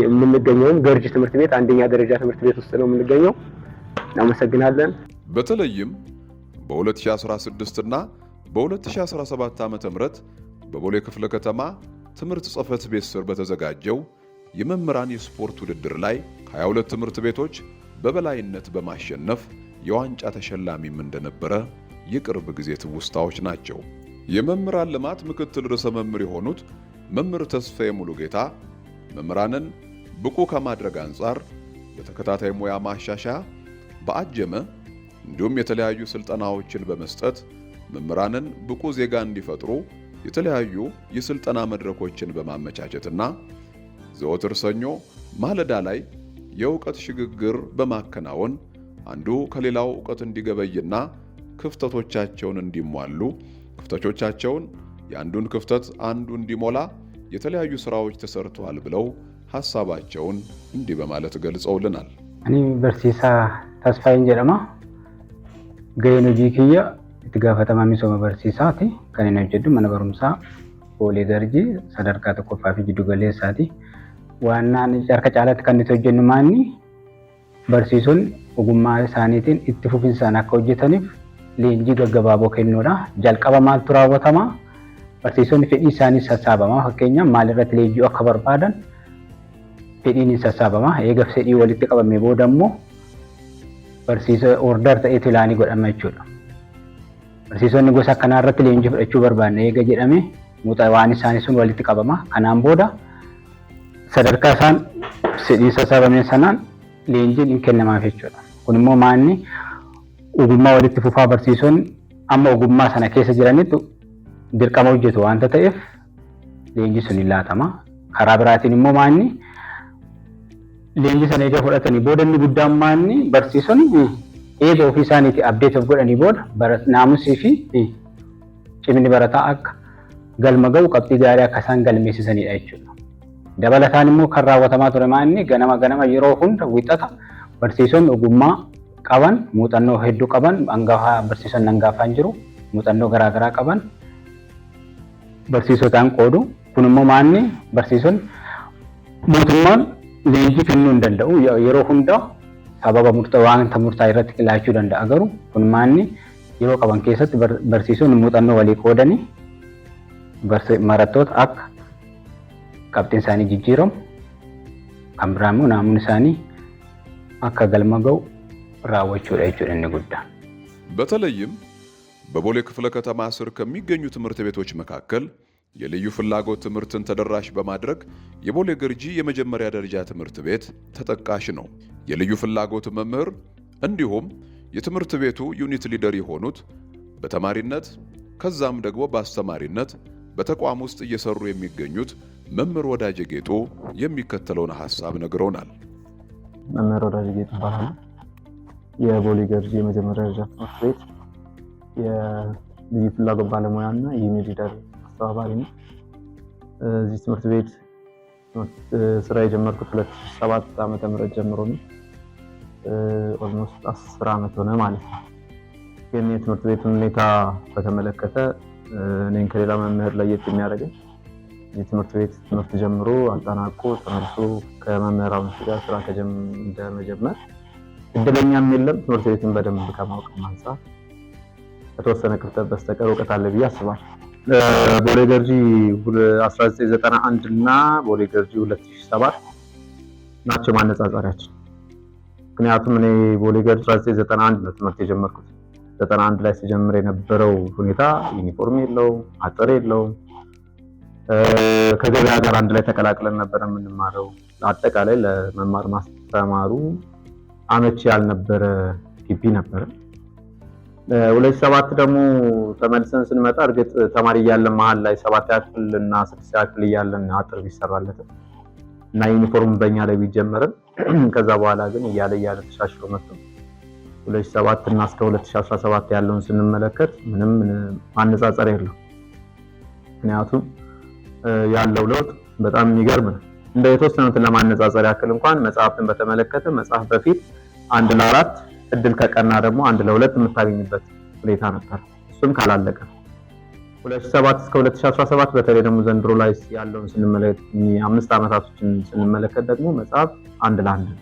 የምንገኘውም ገርጂ ትምህርት ቤት አንደኛ ደረጃ ትምህርት ቤት ውስጥ ነው የምንገኘው። እናመሰግናለን። በተለይም በ2016 እና በ2017 ዓ.ም በቦሌ ክፍለ ከተማ ትምህርት ጽሕፈት ቤት ስር በተዘጋጀው የመምህራን የስፖርት ውድድር ላይ 22 ትምህርት ቤቶች በበላይነት በማሸነፍ የዋንጫ ተሸላሚም እንደነበረ የቅርብ ጊዜ ትውስታዎች ናቸው። የመምህራን ልማት ምክትል ርዕሰ መምህር የሆኑት መምህር ተስፋዬ ሙሉጌታ መምህራንን ብቁ ከማድረግ አንጻር በተከታታይ ሙያ ማሻሻያ፣ በአጀመ እንዲሁም የተለያዩ ስልጠናዎችን በመስጠት መምህራንን ብቁ ዜጋ እንዲፈጥሩ የተለያዩ የስልጠና መድረኮችን በማመቻቸትና ዘወትር ሰኞ ማለዳ ላይ የእውቀት ሽግግር በማከናወን አንዱ ከሌላው እውቀት እንዲገበይና ክፍተቶቻቸውን እንዲሟሉ፣ ክፍተቶቻቸውን የአንዱን ክፍተት አንዱ እንዲሞላ የተለያዩ ስራዎች ተሰርተዋል ብለው ሐሳባቸውን እንዲህ በማለት ገልጸውልናል። Ani barsiisaa Tasfaayeen jedhama. Gaheen hojii kiyya itti gaafatamaa misooma barsiisaati. Kan inni hojjedhu mana barumsaa Boolee Garjii sadarkaa tokkoffaa fi jiddu galeessaati. Waannaan harka caalaatti kan nuti hojjennu maanni barsiisonni ogummaa isaaniitiin itti fufinsaan akka hojjetaniif leenjii gaggabaaboo kennuudha. Jalqaba maaltu raawwatama? Barsiisonni fedhii isaanii sassaabama. Fakkeenyaaf maalirratti leenjii akka barbaadan fedhiin hin sassaabama. Eega fedhii walitti qabame booda immoo barsiisa order ta'eetu ilaanii godhama jechuudha. Barsiisonni gosa akkanaa irratti leenjii fudhachuu barbaanna eega jedhame waan isaanii sun walitti qabama. Kanaan booda sadarkaa isaan fedhii sassaabame sanaan leenjiin hin kennamaaf jechuudha. Kun immoo maanni ogummaa walitti fufaa barsiisonni amma ogummaa sana keessa jiranitti dirqama hojjetu waanta ta'eef leenjii sun hin laatama. Karaa biraatiin immoo maanni leenjii sana eega fudhatanii booda inni guddaan maanni barsiisonni eega ofii isaaniitii update of godhanii booda naamusii fi cimni barataa akka galma ga'u, qabxii gaarii akka isaan galmeessisanidha jechuudha. Dabalataan immoo kan raawwatamaa ture maanni ganama ganama yeroo hunda wixata barsiisonni ogummaa qaban, muuxannoo hedduu qaban, hangafaa barsiisonni hangafaan jiru, muuxannoo garaagaraa qaban barsiisotaan qoodu. Kun immoo maanni barsiisonni mootummaan leenjii kennuu hin danda'u yeroo hunda, sababa wanta murtaa'e irratti laachuu danda'a, garuu kun maanni yeroo qaban keessatti barsiisonni muuxannoo walii qoodanii Barattoota akka qabxiin isaanii jijjiiramu kan biraa immoo naamusni isaanii akka galma ga'u raawwachuudha jechuudha inni guddaan. በተለይም በቦሌ ክፍለ ከተማ ስር ከሚገኙ ትምህርት ቤቶች መካከል የልዩ ፍላጎት ትምህርትን ተደራሽ በማድረግ የቦሌ ገርጂ የመጀመሪያ ደረጃ ትምህርት ቤት ተጠቃሽ ነው። የልዩ ፍላጎት መምህር እንዲሁም የትምህርት ቤቱ unit leader የሆኑት በተማሪነት ከዛም ደግሞ በአስተማሪነት በተቋም ውስጥ እየሰሩ የሚገኙት መምህር ወዳጄ ጌጡ የሚከተለውን ሐሳብ ነግረውናል። መምህር ወዳጄ ጌጡ እባላለሁ። የቦሌ ገርጂ የመጀመሪያ ደረጃ ትምህርት ቤት የልዩ ፍላጎት ባለሙያ እና የ unit leader አስተባባሪ ነው። እዚህ ትምህርት ቤት ስራ የጀመርኩት 2007 ዓመተ ምህረት ጀምሮ ነው። Almost 10 ዓመት ሆነ ማለት ነው። ግን የትምህርት ቤቱን ሁኔታ በተመለከተ እኔን ከሌላ መምህር ለየት የሚያደርገኝ የትምህርት ቤት ትምህርት ጀምሮ አጠናቆ ተመልሶ ከመምህራኖች ጋር ስራ እንደመጀመር እድለኛም የለም። ትምህርት ቤትን በደንብ ከማወቅ አንጻር ከተወሰነ ክፍተት በስተቀር እውቀት አለ ብዬ አስባለሁ። ቦሌ ገርጂ 1991 እና ቦሌ ገርጂ 2007 ናቸው ማነጻጸሪያችን። ምክንያቱም እኔ ቦሌ ገርጂ 1991 ነው ትምህርት የጀመርኩት። 91 ላይ ሲጀምር የነበረው ሁኔታ ዩኒፎርም የለውም፣ አጥር የለውም። ከገበያ ጋር አንድ ላይ ተቀላቅለን ነበር የምንማረው። አጠቃላይ ለመማር ማስተማሩ አመቺ ያልነበረ ግቢ ነበረ። 2007 ደግሞ ተመልሰን ስንመጣ እርግጥ ተማሪ እያለን መሀል ላይ ሰባተኛ ክፍል እና ስድስተኛ ክፍል እያለን አጥር ቢሰራለትም እና ዩኒፎርም በእኛ ላይ ቢጀመርም ከዛ በኋላ ግን እያለ እያለ ተሻሽሎ መጥቶ 2007 እና እስከ 2017 ያለውን ስንመለከት ምንም ማነጻጸር የለው። ምክንያቱም ያለው ለውጥ በጣም የሚገርም ነው። እንደ የተወሰኑትን ለማነጻጸር ያክል እንኳን መጽሐፍትን በተመለከተ መጽሐፍ በፊት 1 ለ4፣ እድል ከቀና ደግሞ 1 ለ2 የምታገኝበት ሁኔታ ነበር። እሱም ካላለቀ። 2007 እስከ 2017 በተለይ ደግሞ ዘንድሮ ላይ ያለውን ስንመለከት፣ 5 ዓመታቶችን ስንመለከት ደግሞ መጽሐፍ 1 ለ1 ነው።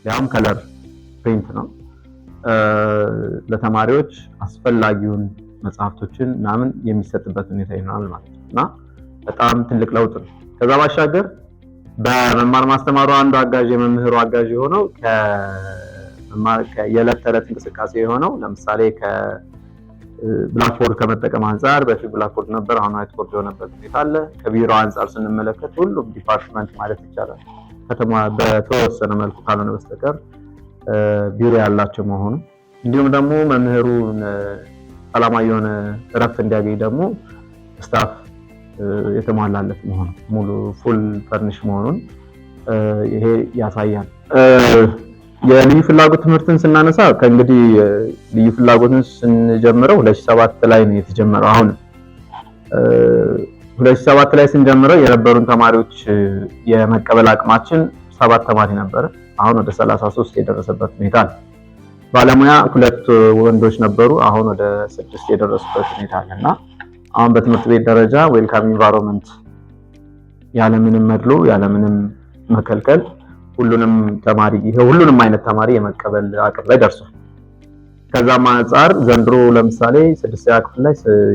ያውም color print ነው። ለተማሪዎች አስፈላጊውን መጽሐፍቶችን ምናምን የሚሰጥበት ሁኔታ ይኖራል ማለት ነው እና በጣም ትልቅ ለውጥ ነው። ከዛ ባሻገር በመማር ማስተማሩ አንዱ አጋዥ የመምህሩ አጋዥ የሆነው የዕለት ተዕለት እንቅስቃሴ የሆነው ለምሳሌ ከ blackboard ከመጠቀም አንጻር በፊት blackboard ነበር፣ አሁን whiteboard የሆነበት ሁኔታ አለ። ከቢሮ አንጻር ስንመለከት ሁሉም department ማለት ይቻላል ከተማ በተወሰነ መልኩ ካልሆነ በስተቀር ቢሮ ያላቸው መሆኑ፣ እንዲሁም ደግሞ መምህሩ ሰላማዊ የሆነ እረፍት እንዲያገኝ ደግሞ staff የተሟላለት መሆኑ፣ ሙሉ full furnish መሆኑን ይሄ ያሳያል። የልዩ ፍላጎት ትምህርትን ስናነሳ ከእንግዲህ ልዩ ፍላጎትን ስንጀምረው 2007 ላይ ነው የተጀመረው። አሁን 2007 ላይ ስንጀምረው የነበሩን ተማሪዎች የመቀበል አቅማችን 7 ተማሪ ነበረ። አሁን ወደ 33 የደረሰበት ሁኔታ አለ። ባለሙያ ሁለት ወንዶች ነበሩ። አሁን ወደ 6 የደረሱበት ሁኔታ አለ እና አሁን በትምህርት ቤት ደረጃ welcome environment ያለምንም መድሎ፣ ያለምንም መከልከል ሁሉንም ተማሪ፣ ሁሉንም አይነት ተማሪ የመቀበል አቅም ላይ ደርሷል። ከዛም አንጻር ዘንድሮ ለምሳሌ ስድስተኛ ክፍል ላይ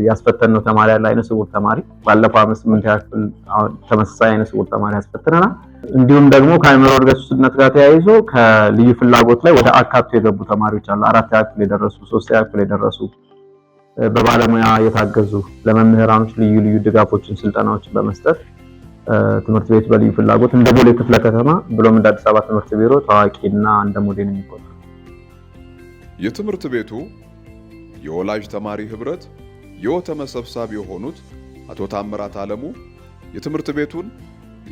ያስፈተንነው ተማሪ ያለ አይነ ስውር ተማሪ፣ ባለፈው ዓመት ስምንተኛ ክፍል ተመሳሳይ አይነ ስውር ተማሪ ያስፈትነናል። እንዲሁም ደግሞ ከአእምሮ እድገት ውስንነት ጋር ተያይዞ ከልዩ ፍላጎት ላይ ወደ አካቶ የገቡ ተማሪዎች አሉ። አራተኛ ክፍል የደረሱ፣ ሶስተኛ ክፍል የደረሱ፣ በባለሙያ የታገዙ፣ ለመምህራኖች ልዩ ልዩ ድጋፎችን፣ ስልጠናዎችን በመስጠት ትምህርት ቤት በልዩ ፍላጎት እንደ ቦሌ ክፍለ ከተማ ብሎም እንደ አዲስ አበባ ትምህርት ቢሮ ታዋቂና እንደ ሞዴል የሚቆጠር። የትምህርት ቤቱ የወላጅ ተማሪ ህብረት የወተመ ሰብሳቢ የሆኑት አቶ ታምራት አለሙ የትምህርት ቤቱን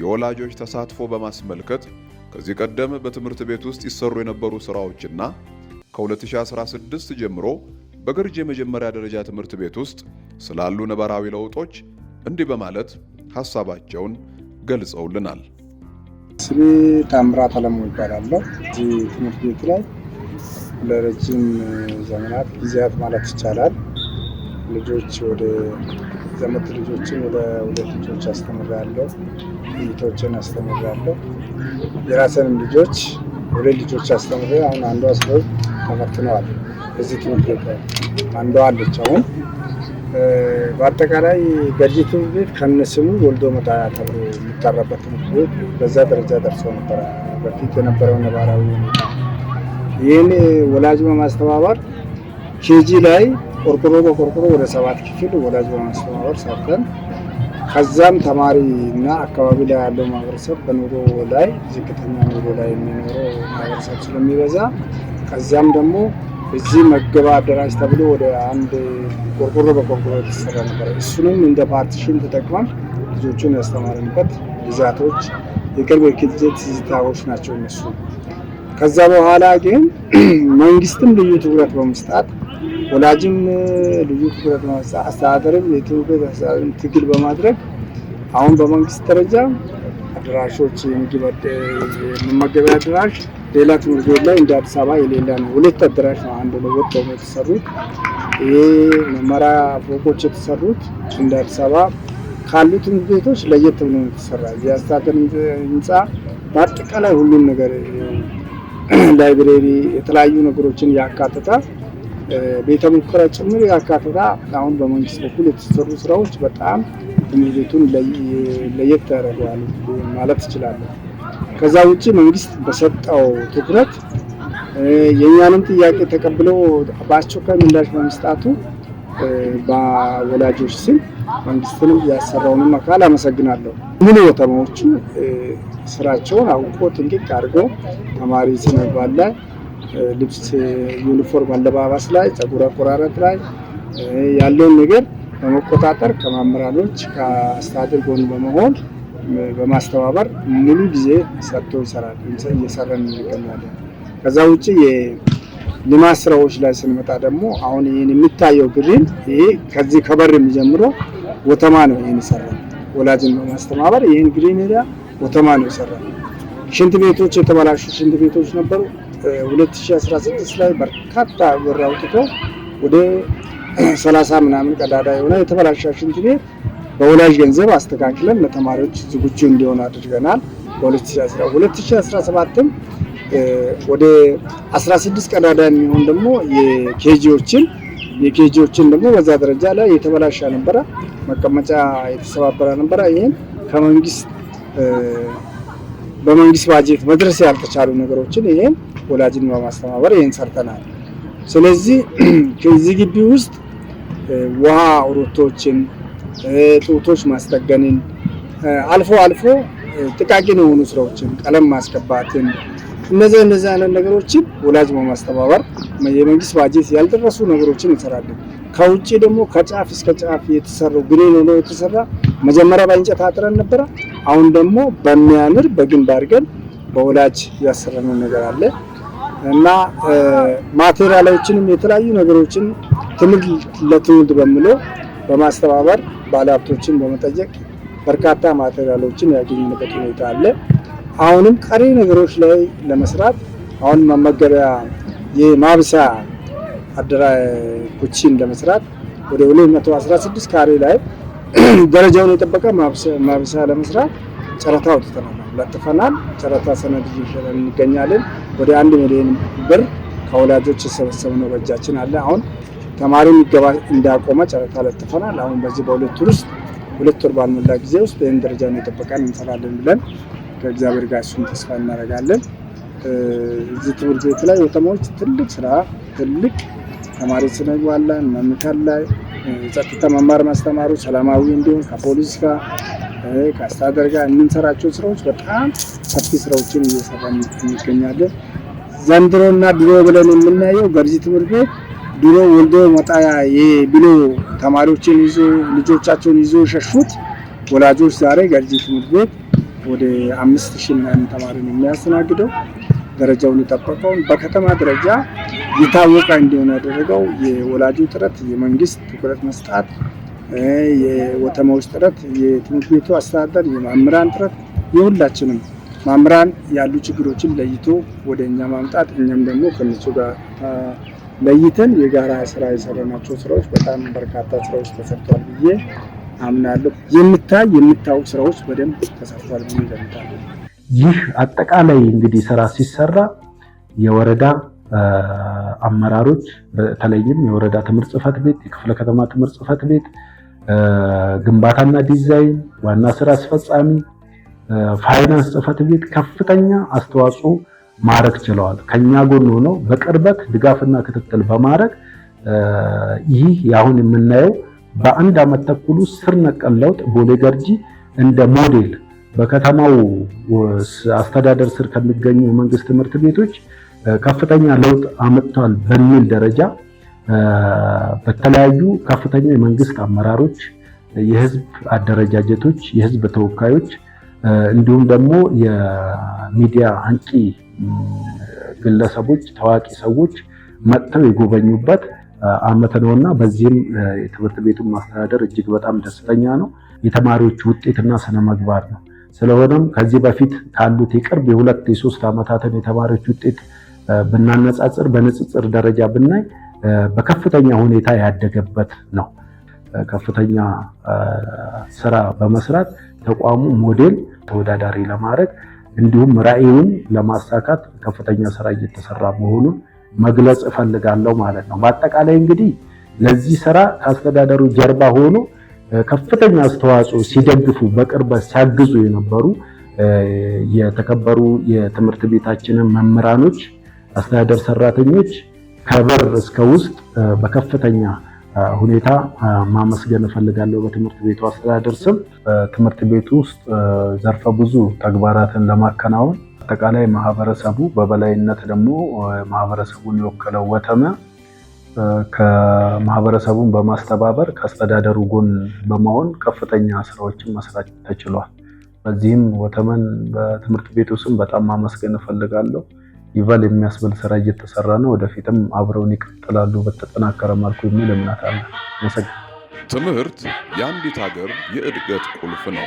የወላጆች ተሳትፎ በማስመልከት ከዚህ ቀደም በትምህርት ቤት ውስጥ ይሰሩ የነበሩ ስራዎችና ከ2016 ጀምሮ በገርጂ የመጀመሪያ ደረጃ ትምህርት ቤት ውስጥ ስላሉ ነባራዊ ለውጦች እንዲህ በማለት ሐሳባቸውን ገልጸውልናል። ስሜ ታምራት አለሙ ይባላለሁ። እዚህ ትምህርት ቤት ላይ ለረጅም ዘመናት፣ ጊዜያት ማለት ይቻላል፣ ልጆች ወደ ዘመድ ልጆችን ወደ ሁለት ልጆች አስተምሬያለሁ። እህቶችን አስተምሬያለሁ። የራሴንም ልጆች ሁለት ልጆች አስተምሬ አሁን አንዷ 12 ተፈትነዋል። እዚህ ትምህርት ቤት ላይ አንዷ አለች አሁን። በአጠቃላይ ገርጂ ትምህርት ቤት ከነስሙ ወልዶ መጣያ ተብሎ የሚጠራበት ትምህርት ቤት በዛ ደረጃ ደርሶ ነበረ በፊት የነበረው ነባራዊ ሁኔታ። ይህን ወላጅ በማስተባበር KG ላይ ቆርቆሮ በቆርቆሮ ወደ 7 ክፍል ወላጅ በማስተባበር ሰርተን፣ ከዛም ተማሪ እና አካባቢ ላይ ያለው ማህበረሰብ በኑሮ ላይ ዝቅተኛ ኑሮ ላይ የሚኖረው ማህበረሰብ ስለሚበዛ፣ ከዛም ደግሞ እዚህ መገባ አደራጅ ተብሎ ወደ አንድ ቆርቆሮ በቆርቆሮ የተሰራ ነበረ። እሱንም እንደ partition ተጠቅመን ልጆቹን ያስተማርንበት ግዛቶች የቅርብ ጊዜ ትዝታዎች ናቸው እነሱ። ከዛ በኋላ ግን መንግስትም ልዩ ትኩረት በመስጣት፣ ወላጅም ልዩ ትኩረት በመስጣት፣ አስተዳደርም የትምህርት ቤት አስተዳደርም ትግል በማድረግ አሁን በመንግስት ደረጃ አዳራሾች፣ የምግብ የመመገቢያ አዳራሽ ሌላ ትምህርት ቤት ላይ እንደ አዲስ አበባ የሌላ ነው። ሁለት አዳራሽ ነው አንድ ነው ወጥ ሆኖ የተሰሩት። ይሄ መመሪያ ፎቆች የተሰሩት እንደ አዲስ አበባ ካሉ ትምህርት ቤቶች ለየት ብሎ ነው የተሰራ። የአስተዳደር ህንፃ በአጠቃላይ ሁሉን ነገር library፣ የተለያዩ ነገሮችን ያካተተ፣ ቤተ ሙከራ ጭምር ያካተተ፣ አሁን በመንግስት በኩል የተሰሩ ስራዎች በጣም ትምህርት ቤቱን ለየት ያደርገዋል ማለት እችላለሁ። ከዛ ውጭ መንግስት በሰጠው ትኩረት፣ የእኛንም ጥያቄ ተቀብሎ በአስቸኳይ ምላሽ በመስጣቱ በወላጆች ስም መንግስትንም ያሰራውንም አካል አመሰግናለሁ። ሙሉ ከተማዎቹ ስራቸውን አውቆ ጥንቅቅ አድርገው ተማሪ ስነ ምግባር ላይ፣ ልብስ ዩኒፎርም አለባበስ ላይ፣ ፀጉር አቆራረጥ ላይ ያለውን ነገር በመቆጣጠር ከመምህራኖች ከአስተዳደር ጎን በመሆን በማስተባበር ሙሉ ጊዜ ሰጥቶ ይሰራል፣ እየሰራን እንገኛለን። ከዛ ውጭ የልማት ስራዎች ላይ ስንመጣ ደግሞ አሁን ይህን የሚታየው green፣ ይሄ ከዚህ ከበር የሚጀምረው ወተማ ነው። ይህን ይሰራል ወላጅን በማስተባበር ይህን green area ወተማ ነው የሰራው። ሽንት ቤቶች፣ የተበላሹ ሽንት ቤቶች ነበሩ። 2016 ላይ በርካታ ብር አውጥቶ ወደ 30 ምናምን ቀዳዳ የሆነ የተበላሸ ሽንት ቤት በወላጅ ገንዘብ አስተካክለን ለተማሪዎች ዝግጁ እንዲሆን አድርገናል። በ2017ም ወደ 16 ቀዳዳ የሚሆን ደግሞ የ KG ዎችን ደግሞ በዛ ደረጃ ላይ የተበላሸ ነበረ፣ መቀመጫ የተሰባበረ ነበረ። ይህን ከመንግስት በመንግስት ባጀት መድረስ ያልተቻሉ ነገሮችን ይሄን ወላጅን በማስተባበር ይሄን ሰርተናል። ስለዚህ ከዚህ ግቢ ውስጥ ውሃ ሮቶችን፣ ጡቶች ማስጠገንን፣ አልፎ አልፎ ጥቃቅን የሆኑ ስራዎችን ቀለም ማስቀባትን፣ እነዚህ አይነት ነገሮችን ወላጅ በማስተባበር የመንግስት ባጀት ያልደረሱ ነገሮችን እንሰራለን። ከውጭ ደግሞ ከጫፍ እስከ ጫፍ የተሰራው green ሆኖ የተሰራ መጀመሪያ በእንጨት አጥረን ነበረ። አሁን ደግሞ በሚያምር በግንብ አድርገን በወላጅ ያሰራነው ነገር አለ እና material ኦችንም የተለያዩ ነገሮችን ትምህርት ለትውልድ በሚለው በማስተባበር ባለሀብቶችን በመጠየቅ በርካታ material ኦችን ያገኘንበት ሁኔታ አለ። አሁንም ቀሪ ነገሮች ላይ ለመስራት አሁን መመገቢያ የማብሰያ አደራ kitchen ለመስራት ወደ 216 ካሬ ላይ ደረጃውን የጠበቀ ማብሰያ ለመስራት ጨረታ አውጥተናል፣ ለጥፈናል። ጨረታ ሰነድ እየሸጠን እንገኛለን። ወደ 1 ሚሊዮን ብር ከወላጆች የሰበሰብነው በእጃችን አለ። አሁን ተማሪ የሚገባ እንዳቆመ ጨረታ ለጥፈናል። አሁን በዚህ በ2 ወር ውስጥ፣ 2 ወር ባልሞላ ጊዜ ውስጥ ይህን ደረጃውን የጠበቀን እንሰራለን ብለን ከእግዚአብሔር ጋር እሱን ተስፋ እናደርጋለን። እዚህ ትምህርት ቤት ላይ ከተማዎች ትልቅ ስራ፣ ትልቅ ተማሪ ስነ ምግባር ላይ፣ መምህራን ላይ፣ ጸጥታ፣ መማር ማስተማሩ ሰላማዊ እንዲሆን ከፖሊስ ጋር ከአስተዳደር ጋር የምንሰራቸው ስራዎች በጣም ሰፊ ስራዎችን እየሰራን እንገኛለን። ዘንድሮና ድሮ ብለን የምናየው ገርጂ ትምህርት ቤት ድሮ ወልዶ መጣያ ብሎ ተማሪዎችን ይዞ ልጆቻቸውን ይዞ የሸሹት ወላጆች ዛሬ ገርጂ ትምህርት ቤት ወደ 5000 ምናምን ተማሪ ነው የሚያስተናግደው። ደረጃውን የጠበቀውን በከተማ ደረጃ የታወቀ እንዲሆን ያደረገው የወላጁ ጥረት፣ የመንግስት ትኩረት መስጣት፣ የወተማዎች ጥረት፣ የትምህርት ቤቱ አስተዳደር፣ የመምህራን ጥረት፣ የሁላችንም መምህራን ያሉ ችግሮችን ለይቶ ወደ እኛ ማምጣት፣ እኛም ደግሞ ከነሱ ጋር ለይተን የጋራ ስራ የሰራናቸው ስራዎች በጣም በርካታ ስራዎች ተሰርተዋል ብዬ አምናለሁ። የሚታይ የሚታወቅ ስራዎች በደንብ ተሰርተዋል ብዬ እገምታለሁ። ይህ አጠቃላይ እንግዲህ ስራ ሲሰራ የወረዳ አመራሮች በተለይም የወረዳ ትምህርት ጽሕፈት ቤት፣ የክፍለ ከተማ ትምህርት ጽሕፈት ቤት፣ ግንባታና ዲዛይን ዋና ስራ አስፈጻሚ፣ ፋይናንስ ጽሕፈት ቤት ከፍተኛ አስተዋጽኦ ማድረግ ችለዋል። ከኛ ጎን ሆነው በቅርበት ድጋፍና ክትትል በማድረግ ይህ አሁን የምናየው በአንድ ዓመት ተኩል ስር ነቀል ለውጥ ቦሌ ገርጂ እንደ ሞዴል በከተማው አስተዳደር ስር ከሚገኙ የመንግስት ትምህርት ቤቶች ከፍተኛ ለውጥ አመጥቷል በሚል ደረጃ በተለያዩ ከፍተኛ የመንግስት አመራሮች፣ የህዝብ አደረጃጀቶች፣ የህዝብ ተወካዮች እንዲሁም ደግሞ የሚዲያ አንቂ ግለሰቦች፣ ታዋቂ ሰዎች መጥተው የጎበኙበት ዓመት ነውና በዚህም የትምህርት ቤቱን ማስተዳደር እጅግ በጣም ደስተኛ ነው። የተማሪዎች ውጤትና ስነ ምግባር ነው። ስለሆነም ከዚህ በፊት ካሉት የቅርብ የሁለት የሶስት ዓመታትን የተማሪዎች ውጤት ብናነጻጽር በንጽጽር ደረጃ ብናይ በከፍተኛ ሁኔታ ያደገበት ነው። ከፍተኛ ስራ በመስራት ተቋሙ ሞዴል ተወዳዳሪ ለማድረግ እንዲሁም ራዕዩን ለማሳካት ከፍተኛ ስራ እየተሰራ መሆኑን መግለጽ እፈልጋለሁ ማለት ነው። በአጠቃላይ እንግዲህ ለዚህ ስራ ከአስተዳደሩ ጀርባ ሆኖ ከፍተኛ አስተዋጽኦ ሲደግፉ በቅርበት ሲያግዙ የነበሩ የተከበሩ የትምህርት ቤታችንን መምህራኖች፣ አስተዳደር ሰራተኞች ከበር እስከ ውስጥ በከፍተኛ ሁኔታ ማመስገን እፈልጋለሁ በትምህርት ቤቱ አስተዳደር ስም። በትምህርት ቤቱ ውስጥ ዘርፈ ብዙ ተግባራትን ለማከናወን አጠቃላይ ማህበረሰቡ በበላይነት ደግሞ ማህበረሰቡን የወከለው ወተመ ከማህበረሰቡን በማስተባበር ከአስተዳደሩ ጎን በመሆን ከፍተኛ ስራዎችን መስራት ተችሏል። በዚህም ወተመን በትምህርት ቤቱ ስም በጣም ማመስገን እፈልጋለሁ። ይበል የሚያስብል ስራ እየተሰራ ነው። ወደፊትም አብረውን ይቀጥላሉ በተጠናከረ መልኩ የሚል እምነት አለ። አመሰግናለሁ። ትምህርት የአንዲት ሀገር የእድገት ቁልፍ ነው።